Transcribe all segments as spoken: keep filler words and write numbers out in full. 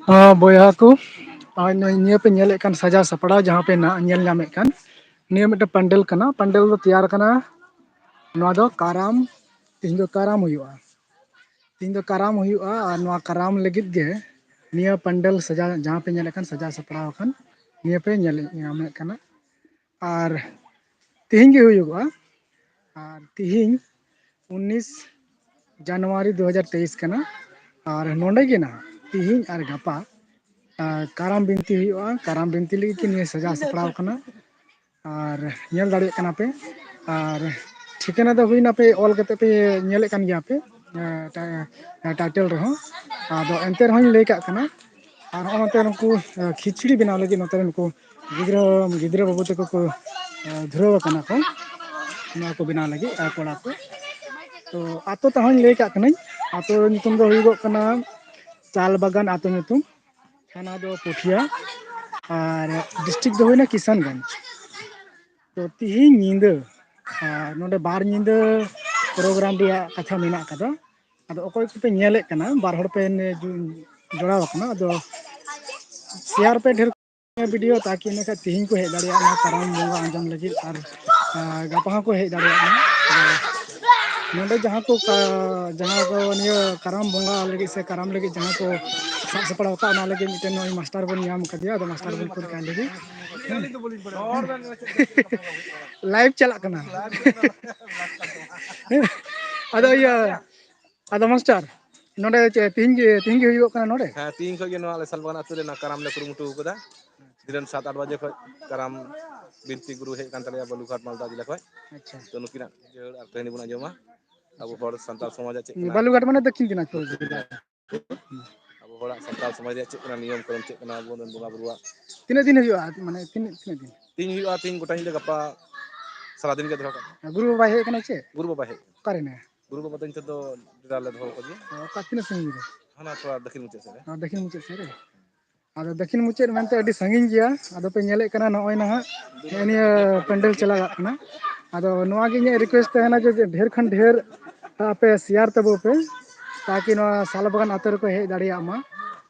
ᱦᱚᱸ ᱵᱚᱭᱦᱟ ᱠᱚ, ᱟᱨ ᱱᱚᱜᱼᱚᱭ ᱱᱤᱭᱟᱹ ᱯᱮ ᱧᱮᱞᱮᱫ ᱠᱟᱱ ᱥᱟᱡᱟᱣ ᱥᱟᱯᱲᱟᱣ, ᱡᱟᱦᱟᱸ ᱯᱮ ᱱᱟ-, ᱧᱮᱞ ᱧᱟᱢᱮᱫ ᱠᱟᱱ, ᱱᱤᱭᱟᱹ ᱢᱤᱫᱴᱮᱱ ᱯᱟᱱᱰᱮᱞ ᱠᱟᱱᱟ᱾ ᱯᱟᱱᱰᱮᱞ ᱫᱚ ᱛᱮᱭᱟᱨ ᱠᱟᱱᱟ, ᱱᱚᱣᱟ ᱫᱚ ᱠᱟᱨᱟᱢ, ᱛᱤᱦᱤᱧ ᱫᱚ ᱠᱟᱨᱟᱢ ᱦᱩᱭᱩᱜᱼᱟ᱾ ᱛᱤᱦᱤᱧ ᱫᱚ ᱠᱟᱨᱟᱢ ᱦᱩᱭᱩᱜᱼᱟ, ᱟᱨ ᱱᱚᱣᱟ ᱠᱟᱨᱟᱢ ᱞᱟᱹᱜᱤᱫ ᱜᱮ ᱱᱤᱭᱟᱹ ᱯᱟᱱᱰᱮᱞ ᱥᱟᱡᱟᱣ, ᱡᱟᱦᱟᱸ ᱯᱮ ᱧᱮᱞᱮᱫ ᱠᱟᱱ ᱥᱟᱡᱟᱣ ᱥᱟᱯᱲᱟᱣ ᱟᱠᱟᱱ, ᱱᱤᱭᱟᱹ ᱯᱮ ᱧᱮᱞ ᱧᱟᱢᱮᱫ ᱠᱟᱱᱟ᱾ ᱟᱨ ᱛᱤᱦᱤᱧ ᱜᱮ ᱦᱩᱭᱩᱜᱚᱜᱼᱟ᱾ ᱟᱨ ᱛᱤᱦᱤᱧ ᱩᱱᱤᱥ ᱡᱟᱱᱩᱣᱟᱨᱤ ᱫᱩ ᱦᱟᱡᱟᱨ ᱛᱮᱭᱤᱥ ᱠᱟᱱᱟ᱾ ᱟᱨ ᱱᱚᱰᱮ ᱜᱮ ᱱᱟᱦᱟᱜ ᱛᱤᱦᱤᱧ ᱟᱨ ᱜᱟᱯᱟ, ᱟᱨ ᱠᱟᱨᱟᱢ ᱵᱤᱱᱛᱤ ᱦᱩᱭᱩᱜᱼᱟ᱾ ᱠᱟᱨᱟᱢ ᱵᱤᱱᱛᱤ ᱞᱟᱹᱜᱤᱫ ᱜᱮ ᱱᱤᱭᱟᱹ ᱥᱟᱡᱟᱣ ᱥᱟᱯᱲᱟᱣ ᱠᱟᱱᱟ᱾ ᱟᱨ ᱧᱮᱞ ᱫᱟᱲᱮᱭᱟᱜ ᱠᱟᱱᱟ ᱯᱮ᱾ ᱟᱨ ᱴᱷᱤᱠᱟᱹᱱᱟ ᱫᱚ ᱦᱩᱭᱱᱟ, ᱯᱮ ᱚᱞ ᱠᱟᱛᱮ ᱯᱮ ᱧᱮᱞᱮᱫ ᱠᱟᱱ ᱜᱮᱭᱟ ᱯᱮ, ᱮ, ᱴᱟ-, ᱮ, ᱴᱟᱭᱴᱮᱞ ᱨᱮᱦᱚᱸ᱾ ᱟᱫᱚ ᱮᱱᱛᱮ ᱨᱮᱦᱚᱸᱧ ᱞᱟᱹᱭ ᱠᱟᱜ ᱠᱟᱱᱟ, ᱟᱨ ᱦᱚᱸᱜᱼᱚ ᱱᱚᱛᱮ ᱱᱩᱠᱩ, ᱮ, ᱠᱷᱤᱪᱲᱤ ᱵᱮᱱᱟᱣ ᱞᱟᱹᱜᱤᱫ ᱱᱚᱛᱮ ᱨᱮ ᱱᱩᱠᱩ ᱜᱤᱫᱽᱨᱟᱹ, ᱜᱤᱫᱽᱨᱟᱹ ᱵᱟᱹᱵᱩ ᱛᱟᱠᱚ ᱠᱚ, ᱮ, ᱫᱷᱩᱨᱟᱹᱣ ᱟᱠᱟᱱᱟ ᱠᱚ ᱱᱚᱣᱟ ᱠᱚ ᱵᱮᱱᱟᱣ ᱞᱟᱹᱜᱤᱫ, ᱟᱨ ᱠᱚᱲᱟ ᱠᱚ᱾ ᱛᱚ ᱟᱛᱳ ᱛᱟᱦᱚᱸᱧ ᱞᱟᱹᱭ ᱠᱟᱜ ᱠᱟᱹᱱᱟᱹᱧ, ᱟᱛᱳ ᱧᱩᱛᱩᱢ ᱫᱚ ᱦᱩᱭᱩᱜᱚᱜ ᱠᱟᱱᱟ ᱪᱟᱞ ᱵᱟᱜᱟᱱ ᱟᱛᱳ ᱧᱩᱛᱩᱢ, ᱛᱷᱟᱱᱟ ᱫᱚ ᱯᱩᱴᱷᱤᱭᱟ, ᱟᱨ ᱰᱤᱥᱴᱨᱤᱠᱴ ᱫᱚ ᱦᱩᱭᱱᱟ ᱠᱤᱥᱟᱱᱜᱚᱸᱡᱽ᱾ ᱛᱚ ᱛᱤᱦᱤᱧ ᱧᱤᱫᱟᱹ, ᱟᱨ ᱱᱚᱰᱮ ᱵᱟᱨ ᱧᱤᱫᱟᱹ ᱯᱨᱳᱜᱨᱟᱢ ᱨᱮᱭᱟᱜ ᱠᱟᱛᱷᱟ ᱢᱮᱱᱟᱜ ᱟᱠᱟᱫᱟ᱾ ᱟᱫᱚ ᱚᱠᱚᱭ ᱠᱚᱯᱮ ᱧᱮᱞᱮᱫ ᱠᱟᱱᱟ, ᱵᱟᱨ ᱦᱚᱲ ᱯᱮ ᱡᱚᱲᱟᱣ ᱟᱠᱟᱱᱟ, ᱟᱫᱚ ᱥᱮᱭᱟᱨ ᱯᱮ ᱰᱷᱮᱨ ᱵᱷᱤᱰᱤᱭᱳ, ᱛᱟᱠᱤ ᱤᱱᱟᱹ ᱠᱷᱟᱱ ᱛᱤᱦᱤᱧ ᱠᱚ ᱦᱮᱡ ᱫᱟᱲᱮᱭᱟᱜ ᱢᱟ ᱠᱟᱨᱟᱢ ᱵᱚᱸᱜᱟ ᱟᱸᱡᱚᱢ ᱞᱟᱹᱜᱤᱫ, ᱟᱨ, ᱟᱨ ᱜᱟᱯᱟ ᱦᱚᱸᱠᱚ ᱦᱮᱡ ᱫᱟᱲᱮᱭᱟᱜ ᱢᱟ᱾ ᱟᱫᱚ ᱱᱚᱰᱮ ᱡᱟᱦᱟᱸ ᱠᱚ ᱠᱟ-, ᱡᱟᱦᱟᱸ ᱠᱚ ᱱᱤᱭᱟᱹ ᱠᱟᱨᱟᱢ ᱵᱚᱸᱜᱟ ᱞᱟᱹᱜᱤᱫ ᱥᱮ ᱠᱟᱨᱟᱢ ᱞᱟᱹᱜᱤᱫ ᱡᱟᱦᱟᱸ ᱠᱚ ᱥᱟᱵ ᱥᱟᱯᱲᱟᱣ ᱟᱠᱟᱫ, ᱚᱱᱟ ᱞᱟᱹᱜᱤᱫ ᱢᱤᱫᱴᱮᱱ ᱱᱚᱜᱼᱚᱭ ᱢᱟᱥᱴᱟᱨ ᱵᱚᱱ ᱧᱟᱢ ᱟᱠᱟᱫᱮᱭᱟ᱾ ᱟᱫᱚ ᱢᱟᱥᱴᱟᱨ ᱵᱚᱱ ᱠᱩᱞ ᱠᱟᱭ ᱞᱮᱜᱮ᱾ ᱞᱟᱭᱤᱵᱷ ᱪᱟᱞᱟᱜ ᱠᱟᱱᱟ᱾ ᱟᱫᱚ ᱤᱭᱟᱹ, ᱟᱫᱚ ᱢᱟᱥᱴᱟᱨ, ᱱᱚᱰᱮ ᱪᱮᱫ ᱛᱤᱦᱤᱧ ᱜᱮ, ᱛᱤᱦᱤᱧ ᱜᱮ ᱦᱩᱭᱩᱜ ᱠᱟᱱᱟ ᱱᱚᱰᱮ? ᱦᱮᱸ, ᱛᱤᱦᱤᱧ ᱠᱷᱚᱱ ᱜᱮ ᱱᱚᱣᱟ ᱟᱞᱮ ᱥᱟᱞᱵᱟᱜᱟᱱ ᱟᱹᱛᱩ ᱨᱮ ᱱᱚᱣᱟ ᱠᱟᱨᱟᱢ ᱞᱮ ᱠᱩᱨᱩᱢᱩᱴᱩ ᱟᱠᱟᱫᱟ᱾ ᱫᱤᱱᱟᱹᱢ ᱥᱟᱛ ᱟᱴ ᱵᱟᱡᱮ ᱠᱷᱚᱱ ᱠᱟᱨᱟᱢ ᱵᱤᱱᱛᱤ ᱜᱩᱨᱩ ᱦᱮᱡ ᱟᱠᱟᱱ ᱛᱟᱞᱮᱭᱟ ᱵᱟᱞᱩᱨᱜᱷᱟᱴ ᱢᱟᱞᱫᱟ ᱡᱮᱞᱟ ᱠᱷᱚᱱ᱾ ᱟᱪᱪᱷᱟ᱾ ᱛᱚ ᱱᱩᱠᱤᱱᱟᱜ ᱡᱤᱭᱟᱹᱲ ᱟᱨ ᱠᱟᱹᱦᱱᱤ ᱵᱚᱱ ᱟᱸᱡᱚᱢᱟ᱾ ᱟᱵᱚ ᱦᱚᱲ ᱥᱟᱱᱛᱟᱲ ᱥᱚᱢᱟᱡᱽ ᱨᱮᱭᱟᱜ ᱪᱮᱫ ᱠᱟᱱᱟ? ᱵᱟᱞᱩᱨᱜᱷᱟᱴ ᱢᱟᱱᱮ ᱫᱚᱠᱠᱷᱤᱱ ᱫᱤᱱᱟᱡᱽᱯᱩᱨ ᱡᱮᱞᱟ᱾ ᱟᱵᱚ ᱦᱚᱲᱟᱜ ᱥᱟᱱᱛᱟᱲ ᱥᱚᱢᱟᱡᱽ ᱨᱮᱭᱟᱜ ᱪᱮᱫ ᱠᱟᱱᱟ, ᱱᱤᱭᱚᱢ ᱠᱟᱹᱱᱩᱱ ᱪᱮᱫ ᱠᱟᱱᱟ, ᱟᱵᱚ ᱨᱮᱱ ᱵᱚᱸᱜᱟ ᱵᱩᱨᱩᱣᱟᱜ᱾ ᱛᱤᱱᱟᱹᱜ ᱫᱤᱱ ᱦᱩᱭᱩᱜᱼᱟ? ᱢᱟᱱᱮ ᱛᱤᱱᱟᱹᱜ, ᱛᱤᱱᱟᱹᱜ ᱫᱤᱱ? ᱛᱤᱦᱤᱧ ᱦᱩᱭᱩᱜᱼᱟ, ᱛᱤᱦᱤᱧ ᱜᱚᱴᱟ ᱧᱤᱫᱟᱹ, ᱜᱟᱯᱟ ᱥᱟᱨᱟᱫᱤᱱ ᱜᱮ ᱫᱚᱦᱚ ᱠᱟᱜᱼᱟ᱾ ᱜᱩᱨᱩ ᱵᱟᱵᱟᱭ ᱦᱮᱡ ᱟᱠᱟᱱᱟ ᱪᱮ? ᱜᱩᱨᱩ ᱵᱟᱵᱟᱭ ᱦᱮᱡ ᱟᱠᱟᱱᱟ᱾ ᱚᱠᱟᱨᱮ ᱢᱮᱱᱟᱭᱟ? ᱜᱩᱨᱩ ᱵᱟᱵᱟ ᱫᱚ ᱱᱤᱛᱚᱜ ᱫᱚ ᱰᱮᱨᱟ ᱞᱮ ᱫᱚᱦᱚ ᱠᱟᱫᱮᱭᱟ᱾ ᱚ, ᱚᱠᱟ ᱛᱤᱱᱟᱹᱜ ᱥᱟᱺᱜᱤᱧ ᱨᱮ? ᱦᱟᱱᱟ ᱛᱷᱚᱲᱟ ᱫᱟᱹᱠᱷᱤᱱ ᱢᱩᱪᱟᱹᱫ ᱥᱮᱫ ᱨᱮ᱾ ᱚ, ᱫᱟᱹᱠᱷᱤᱱ ᱢᱩᱪᱟᱹᱫ ᱥᱮᱫ ᱨᱮ᱾ ᱟᱫᱚ ᱫᱟᱹᱠᱷᱤᱱ ᱢᱩᱪᱟᱹᱫ ᱢᱮᱱᱛᱮ ᱟᱹᱰᱤ ᱥᱟᱺᱜᱤᱧ ᱜᱮᱭᱟ᱾ ᱟᱫᱚ ᱯᱮ ᱧᱮᱞᱮᱫ ᱠᱟᱱᱟ ᱱᱚᱜᱼᱚᱭ ᱱᱟᱦᱟᱜ ᱱᱤᱭᱟᱹ ᱯᱮᱱᱰᱮᱞ ᱪᱟᱞᱟᱜ ᱠᱟᱱᱟ᱾ ᱟᱫᱚ ᱱᱚᱣᱟ ᱜᱮ ᱤᱧᱟᱹᱜ ᱨᱤᱠᱩᱭᱮᱥᱴ ᱛᱟᱦᱮᱱᱟ ᱡᱮ ᱰᱷᱮᱨ ᱠᱷᱚᱱ ᱰᱷᱮᱨ ᱟᱯᱮ ᱥᱮᱭᱟᱨ ᱛᱟᱵᱚ ᱯᱮ, ᱛᱟᱠᱤ ᱱᱚᱣᱟ ᱥᱟᱞᱵᱟᱜᱟᱱ ᱟᱛᱳ ᱨᱮᱠᱚ ᱦᱮᱡ ᱫᱟᱲᱮᱭᱟᱜ ᱢᱟ᱾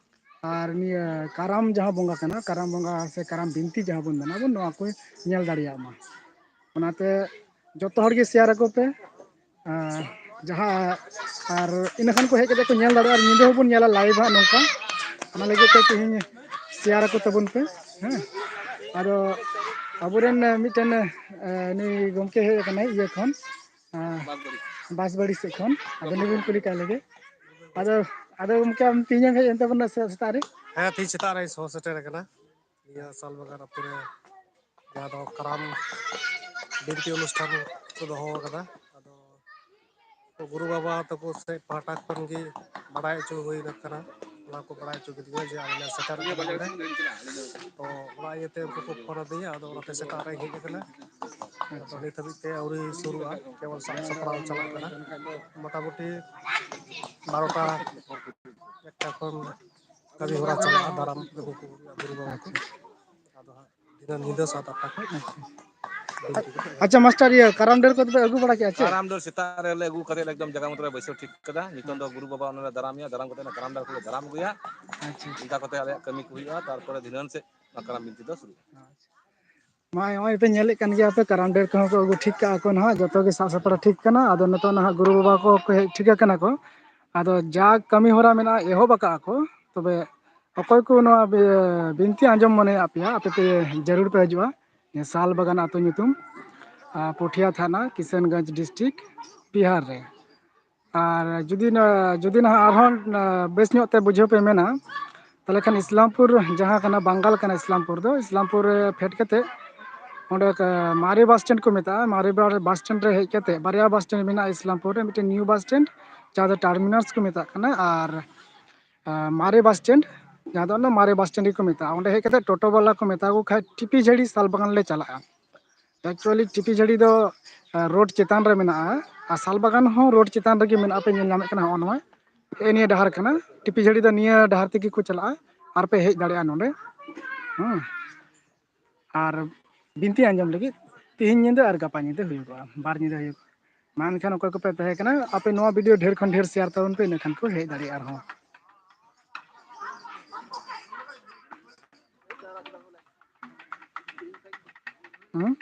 ᱟᱨ ᱱᱤᱭᱟᱹ ᱠᱟᱨᱟᱢ ᱡᱟᱦᱟᱸ ᱵᱚᱸᱜᱟ ᱠᱟᱱᱟ, ᱠᱟᱨᱟᱢ ᱵᱚᱸᱜᱟ ᱥᱮ ᱠᱟᱨᱟᱢ ᱵᱤᱱᱛᱤ ᱡᱟᱦᱟᱸ ᱵᱚᱱ ᱢᱮᱱᱟ ᱵᱚᱱ, ᱱᱚᱣᱟ ᱠᱚ ᱧᱮᱞ ᱫᱟᱲᱮᱭᱟᱜ ᱢᱟ᱾ ᱚᱱᱟᱛᱮ ᱡᱚᱛᱚ ᱦᱚᱲ ᱜᱮ ᱥᱮᱭᱟᱨ ᱟᱠᱚ ᱯᱮ᱾ ᱟᱨ ᱡᱟᱦᱟᱸ, ᱟᱨ ᱤᱱᱟᱹ ᱠᱷᱟᱱ ᱠᱚ ᱦᱮᱡ ᱠᱟᱛᱮ ᱠᱚ ᱧᱮᱞ ᱫᱟᱲᱮᱭᱟᱜᱼᱟ, ᱟᱨ ᱧᱤᱫᱟᱹ ᱦᱚᱸᱵᱚᱱ ᱧᱮᱞᱟ ᱞᱟᱭᱤᱵᱷ ᱦᱟᱸᱜ ᱱᱚᱝᱠᱟ᱾ ᱚᱱᱟ ᱞᱟᱹᱜᱤᱫ ᱛᱮ ᱛᱮᱦᱮᱧ ᱥᱮᱭᱟᱨ ᱟᱠᱚ ᱛᱟᱵᱚᱱ ᱯᱮ᱾ ᱦᱮᱸ, ᱟᱫᱚ ᱟᱵᱚᱨᱮᱱ ᱢᱤᱫᱴᱮᱱ, ᱮ, ᱱᱩᱭ ᱜᱚᱢᱠᱮ ᱦᱮᱡ ᱟᱠᱟᱱᱟᱭ ᱤᱭᱟᱹ ᱠᱷᱚᱱ, ᱮ, ᱵᱟᱸᱥᱵᱟᱲᱤ ᱥᱮᱫ ᱠᱷᱚᱱ᱾ ᱟᱫᱚ ᱱᱩᱭ ᱵᱚᱱ ᱠᱩᱞᱤ ᱠᱟᱭ ᱞᱮᱜᱮ᱾ ᱟᱫᱚ, ᱟᱫᱚ ᱜᱚᱢᱠᱮ, ᱟᱢ ᱛᱮᱦᱮᱧ ᱮᱢ ᱦᱮᱡ ᱮᱱ ᱛᱟᱵᱚᱱᱟ ᱥᱮ ᱥᱮᱛᱟᱜ ᱨᱮ? ᱦᱮᱸ, ᱛᱮᱦᱮᱧ ᱥᱮᱛᱟᱜ ᱨᱮ ᱥᱚᱦᱚᱨ ᱥᱮᱴᱮᱨ ᱟᱠᱟᱱᱟ᱾ ᱱᱤᱭᱟᱹ ᱥᱟᱞ ᱵᱟᱜᱟᱱ ᱟᱹᱛᱩ ᱨᱮ ᱡᱟᱦᱟᱸ ᱫᱚ ᱠᱟᱨᱟᱢ ᱵᱤᱱᱛᱤ ᱚᱱᱩᱥᱴᱷᱟᱱ ᱠᱚ ᱫᱚᱦᱚ ᱟᱠᱟᱫᱟ᱾ ᱟᱫᱚ ᱜᱩᱨᱩ ᱵᱟᱵᱟ ᱛᱟᱠᱚ ᱥᱮᱫ ᱯᱟᱦᱴᱟ ᱠᱷᱚᱱ ᱜᱮ ᱵᱟᱲᱟᱭ ᱦᱚᱪᱚ ᱦᱩᱭ ᱟᱠᱟᱱᱟ᱾ ᱚᱱᱟ ᱠᱚ ᱵᱟᱲᱟᱭ ᱦᱚᱪᱚ ᱠᱮᱫᱤᱧᱟ ᱡᱮ ᱟᱞᱮ ᱞᱮ ᱥᱮᱴᱮᱨ ᱠᱟᱱᱟ ᱱᱚᱰᱮ᱾ ᱛᱚ ᱚᱱᱟ ᱤᱭᱟᱹᱛᱮ ᱩᱱᱠᱩ ᱠᱚ ᱯᱷᱳᱱ ᱟᱹᱫᱤᱧᱟ, ᱟᱫᱚ ᱚᱱᱟᱛᱮ ᱥᱮᱛᱟᱜ ᱨᱮᱧ ᱦᱮᱡ ᱟᱠᱟᱱᱟ᱾ ᱟᱫᱚ ᱱᱤᱛ ᱦᱟᱹᱵᱤᱡ ᱛᱮ ᱟᱹᱣᱨᱤ ᱥᱩᱨᱩᱜᱼᱟ, ᱠᱮᱵᱚᱞ ᱥᱟᱵ ᱥᱟᱯᱲᱟᱣ ᱪᱟᱞᱟᱜ ᱠᱟᱱᱟ᱾ ᱢᱚᱴᱟᱢᱩᱴᱤ ᱵᱟᱨᱚᱴᱟ ᱮᱠᱴᱟ ᱠᱷᱚᱱ ᱠᱟᱹᱢᱤ ᱦᱚᱨᱟ ᱪᱟᱞᱟᱜᱼᱟ, ᱫᱟᱨᱟᱢ ᱟᱹᱜᱩ ᱠᱚ ᱦᱩᱭᱩᱜᱼᱟ ᱜᱩᱨᱩ ᱵᱟᱵᱟ ᱠᱚ᱾ ᱟᱪᱪᱷᱟ᱾ ᱟᱫᱚ ᱦᱟᱸᱜ ᱫᱤᱱᱟᱹᱢ ᱧᱤᱫᱟᱹ ᱥᱟᱛ ᱟᱴᱴᱟ ᱠᱷᱚᱱ ᱟᱪᱪᱷᱟ᱾ ᱟᱪᱪᱷᱟ ᱢᱟᱥᱴᱟᱨ, ᱤᱭᱟᱹ ᱠᱟᱨᱟᱢ ᱰᱟᱹᱨ ᱠᱚᱫᱚ ᱯᱮ ᱟᱹᱜᱩ ᱵᱟᱲᱟ ᱠᱮᱜᱼᱟ ᱪᱮ? ᱠᱟᱨᱟᱢ ᱰᱟᱹᱨ ᱥᱮᱛᱟᱜ ᱨᱮᱞᱮ ᱟᱹᱜᱩ ᱠᱟᱛᱮᱫ ᱮᱠᱫᱚᱢ ᱡᱟᱭᱜᱟ ᱢᱚᱛᱚ ᱞᱮ ᱵᱟᱹᱭᱥᱟᱹᱣ ᱴᱷᱤᱠ ᱠᱟᱫᱟ᱾ ᱱᱤᱛᱚᱝ ᱫᱚ ᱟᱪᱪᱷᱟ᱾ ᱜᱩᱨᱩ ᱵᱟᱵᱟ ᱚᱱᱟ ᱞᱮ ᱫᱟᱨᱟᱢᱮᱭᱟ, ᱫᱟᱨᱟᱢ ᱠᱟᱛᱮᱫ ᱚᱱᱟ ᱠᱟᱨᱟᱢ ᱰᱟᱹᱨ ᱠᱚᱞᱮ ᱫᱟᱨᱟᱢ ᱟᱹᱜᱩᱭᱟ᱾ ᱟᱪᱪᱷᱟ᱾ ᱚᱱᱠᱟ ᱠᱟᱛᱮᱫ ᱟᱞᱮᱭᱟᱜ ᱠᱟᱹᱢᱤ ᱠᱚ ᱦᱩᱭᱩᱜᱼᱟ, ᱛᱟᱨᱯᱚᱨᱮ ᱫᱷᱤᱱᱟᱹᱱ ᱥᱮᱫ ᱚᱱᱟ ᱠᱟᱨᱟᱢ ᱵᱤᱱᱛᱤ ᱫᱚ ᱥᱩᱨᱩᱜᱼᱟ᱾ ᱟᱪᱪᱷᱟ᱾ ᱢᱟ ᱱᱚᱜᱼᱚᱭ ᱯᱮ ᱧᱮᱞᱮᱫ ᱠᱟᱱ ᱜᱮᱭᱟ ᱯᱮ, ᱠᱟᱨᱟᱢ ᱰᱟᱹᱨ ᱠᱚᱦᱚᱸ ᱠᱚ ᱟᱹᱜᱩ ᱴᱷᱤᱠ ᱠᱟᱜᱼᱟ ᱠᱚ ᱱᱟᱦᱟᱜ, ᱡᱚᱛᱚ ᱜᱮ ᱥᱟᱵ ᱥᱟᱯᱲᱟᱣ ᱴᱷᱤᱠ ᱠᱟᱱᱟ᱾ ᱟᱫᱚ ᱱᱤᱛᱚᱜ ᱱᱟᱦᱟᱜ ᱜᱩᱨᱩ ᱵᱟᱵᱟ ᱠᱚ ᱠᱚ ᱦᱮᱡ ᱴᱷᱤᱠ ᱟᱠᱟᱱᱟ ᱠᱚ᱾ ᱟᱫᱚ ᱡᱟ ᱠᱟᱹᱢᱤ ᱦᱚᱨᱟ ᱢᱮᱱᱟᱜᱼᱟ ᱮᱦᱚᱵ ᱟᱠᱟᱜᱼᱟ ᱠᱚ, ᱛᱚᱵᱮ ᱚᱠᱚᱭ ᱠᱚ ᱱᱚᱣᱟ ᱵᱤ-, ᱵᱤᱱᱛᱤ ᱟᱸᱡᱚᱢ ᱢᱚᱱᱮᱭᱟᱜ ᱯᱮᱭᱟ, ᱟᱯᱮ ᱯᱮ ᱡᱟᱹᱨᱩᱲ ᱯᱮ ᱦᱤᱡᱩᱜᱼᱟ᱾ ᱱᱤᱭᱟᱹ ᱥᱟᱞ ᱵᱟᱜᱟᱱ ᱟᱹᱛᱩ ᱧᱩᱛᱩᱢ, ᱟᱨ ᱯᱩᱴᱷᱤᱭᱟ ᱛᱷᱟᱱᱟ, ᱠᱤᱥᱟᱱᱜᱚᱸᱡᱽ ᱰᱤᱥᱴᱨᱤᱠᱴ, ᱵᱤᱦᱟᱨ ᱨᱮ᱾ ᱟᱨ ᱡᱩᱫᱤ ᱱᱟ-, ᱡᱩᱫᱤ ᱱᱟᱦᱟᱜ ᱟᱨᱦᱚᱸ, ᱟ, ᱵᱮᱥ ᱧᱚᱜ ᱛᱮ ᱵᱩᱡᱷᱟᱹᱣ ᱯᱮ ᱢᱮᱱᱟ, ᱛᱟᱦᱚᱞᱮ ᱠᱷᱟᱱ ᱤᱥᱞᱟᱢᱯᱩᱨ, ᱡᱟᱦᱟᱸ ᱠᱟᱱᱟ ᱵᱟᱝᱜᱟᱞ ᱠᱟᱱᱟ ᱤᱥᱞᱟᱢᱯᱩᱨ ᱫᱚ, ᱤᱥᱞᱟᱢᱯᱩᱨ ᱨᱮ ᱯᱷᱮᱰ ᱠᱟᱛᱮ ᱚᱸᱰᱮ ᱠᱟ-, ᱢᱟᱨᱮ ᱵᱟᱥ ᱥᱴᱮᱱᱰ ᱠᱚ ᱢᱮᱛᱟᱜᱼᱟ, ᱢᱟᱨᱮ ᱵᱟ-, ᱵᱟᱥ ᱥᱴᱮᱱᱰ ᱨᱮ ᱦᱮᱡ ᱠᱟᱛᱮ, ᱵᱟᱨᱭᱟ ᱵᱟᱥ ᱥᱴᱮᱱᱰ ᱢᱮᱱᱟᱜᱼᱟ ᱤᱥᱞᱟᱢᱯᱩᱨ ᱨᱮ, ᱢᱤᱫᱴᱮᱱ ᱱᱤᱭᱩ ᱵᱟᱥ ᱥᱴᱮᱱᱰ, ᱡᱟᱦᱟᱸ ᱫᱚ ᱴᱟᱨᱢᱤᱱᱟᱞᱥ ᱠᱚ ᱢᱮᱛᱟᱜ ᱠᱟᱱᱟ, ᱟᱨ ᱟᱨ ᱢᱟᱨᱮ ᱵᱟᱥ ᱥᱴᱮᱱᱰ, ᱡᱟᱦᱟᱸ ᱫᱚ ᱚᱱᱟ ᱢᱟᱨᱮ ᱵᱟᱥ ᱥᱴᱮᱱᱰ ᱜᱮᱠᱚ ᱢᱮᱛᱟᱜᱼᱟ, ᱚᱸᱰᱮ ᱦᱮᱡ ᱠᱟᱛᱮ ᱴᱳᱴᱳ ᱵᱟᱞᱟ ᱠᱚ ᱢᱮᱛᱟ ᱠᱚ ᱠᱷᱟᱡ ᱴᱤᱯᱤ ᱡᱷᱟᱹᱲᱤ ᱥᱟᱞ ᱵᱟᱜᱟᱱ ᱞᱮ ᱪᱟᱞᱟᱜᱼᱟ᱾ ᱮᱠᱪᱩᱭᱮᱞᱤ ᱴᱤᱯᱤ ᱡᱷᱟᱹᱲᱤ ᱫᱚ, ᱟ, ᱨᱳᱰ ᱪᱮᱛᱟᱱ ᱨᱮ ᱢᱮᱱᱟᱜᱼᱟ, ᱟᱨ ᱥᱟᱞ ᱵᱟᱜᱟᱱ ᱦᱚᱸ ᱨᱳᱰ ᱪᱮᱛᱟᱱ ᱨᱮᱜᱮ ᱢᱮᱱᱟᱜᱼᱟ, ᱯᱮ ᱧᱮᱞ ᱧᱟᱢᱮᱫ ᱠᱟᱱᱟ ᱦᱚᱸᱜᱼᱚ ᱱᱚᱣᱟ᱾ ᱦᱮᱸ, ᱱᱤᱭᱟᱹ ᱰᱟᱦᱟᱨ ᱠᱟᱱᱟ, ᱴᱤᱯᱤ ᱡᱷᱟᱹᱲᱤ ᱫᱚ ᱱᱤᱭᱟᱹ ᱰᱟᱦᱟᱨ ᱛᱮᱜᱮ ᱠᱚ ᱪᱟᱞᱟᱜᱼᱟ, ᱟᱨ ᱯᱮ ᱦᱮᱡ ᱫᱟᱲᱮᱭᱟᱜᱼᱟ ᱱᱚᱰᱮ᱾ ᱦᱮᱸ, ᱟᱨ ᱵᱤᱱᱛᱤ ᱟᱸᱡᱚᱢ ᱞᱟᱹᱜᱤᱫ ᱛᱤᱦᱤᱧ ᱧᱤᱫᱟᱹ ᱟᱨ ᱜᱟᱯᱟ ᱧᱤᱫᱟᱹ ᱦᱩᱭᱩᱜᱚᱜᱼᱟ, ᱵᱟᱨ ᱧᱤᱫᱟᱹ ᱦᱩᱭᱩᱜᱚᱜᱼᱟ᱾ ᱢᱟ ᱮᱱᱠᱷᱟᱱ ᱚᱠᱚᱭ ᱠᱚᱯᱮ ᱛᱟᱦᱮᱸ ᱠᱟᱱᱟ, ᱟᱯᱮ ᱱᱚᱣᱟ ᱵᱷᱤᱰᱤᱭᱳ ᱰᱷᱮᱨ ᱠᱷᱚᱱ ᱰᱷᱮᱨ ᱥᱮᱭᱟᱨ ᱛᱟᱵᱚᱱ ᱯᱮ, ᱤᱱᱟᱹ ᱠᱷᱟᱱ ᱠᱚ ᱦᱮᱡ ᱫᱟᱲᱮᱭᱟᱜᱼᱟ ᱟᱨᱦᱚᱸ᱾ ᱦᱩᱸ?